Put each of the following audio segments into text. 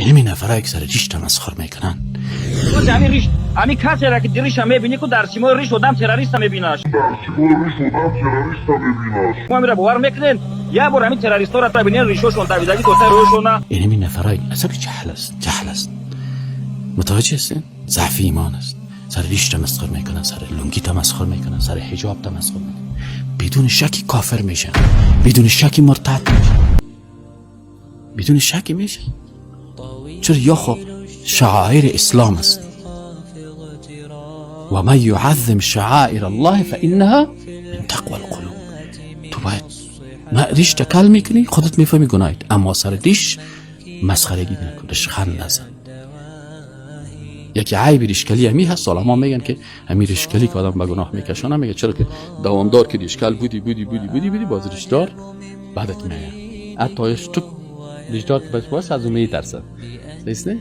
اینمی نفرایی که سر ریش تمسخر میکنن. همین ریش، همین کسی را که ریش میبینی که در سیمای ریش آدم تروریست میبینش. ما میره باور میکنین یه بار همین تروریست ها را ببینین ریشوشون دویدگی تو روشون. اینمی نفرایی اصلا جهل است، جهل است. متوجه هستین؟ ضعف ایمان است. سر ریش تمسخر میکنن، سر لنگی تمسخر میکنن، سر حجاب تمسخر میکنن. بدون شکی کافر میشن، بدون شکی مرتد میشن، بدون شکی میشن. چرا؟ یا خب شعائر اسلام است. و من یعظم شعائر الله فانها من تقوى القلوب. تو باید نه ریش تکل میکنی، خودت میفهمی گناهیت، اما سر ریش مسخرگی نکن، ریشخند نزن. یکی عیب ریشکلی همی هست. علما میگن که همی ریشکلی که آدم به گناه میکشانه، میگه چرا که دوامدار که ریشکل بودی بودی بودی بودی بودی، باز ریشدار بعدت میاد. حتی تو ریشدار که باش از اون میترسه، درست نه؟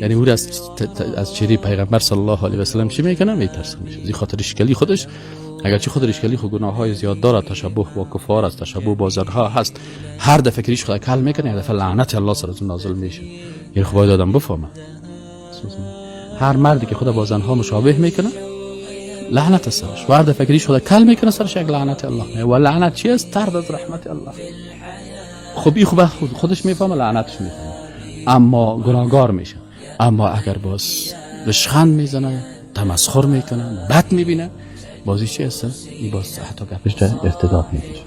یعنی او از چهره پیغمبر صلی الله علیه و سلم چی میکنه؟ میترسه. میشه از خاطر ریشکلی خودش، اگرچه خود ریشکلی خود گناه های زیاد داره، تشبه با کفار است، تشبه با زنها هست، هر دفعه که ریش خود کل میکنه یک دفعه لعنت الله سر از نازل میشه. یعنی خب باید آدم بفهمه هر مردی که خود با زنها مشابه میکنه لعنت است سرش، و هر دفعه که ریش خود کل میکنه سرش یک لعنت الله. و لعنت چی است؟ طرد از رحمت الله. خب این خوب خودش میفهمه، لعنتش میفهمه، اما گناهگار میشه. اما اگر باز رشخند میزنه، تمسخر میکنه، بد میبینه، بازی چی هست؟ این باز حتی گپش در ارتداد میکشه.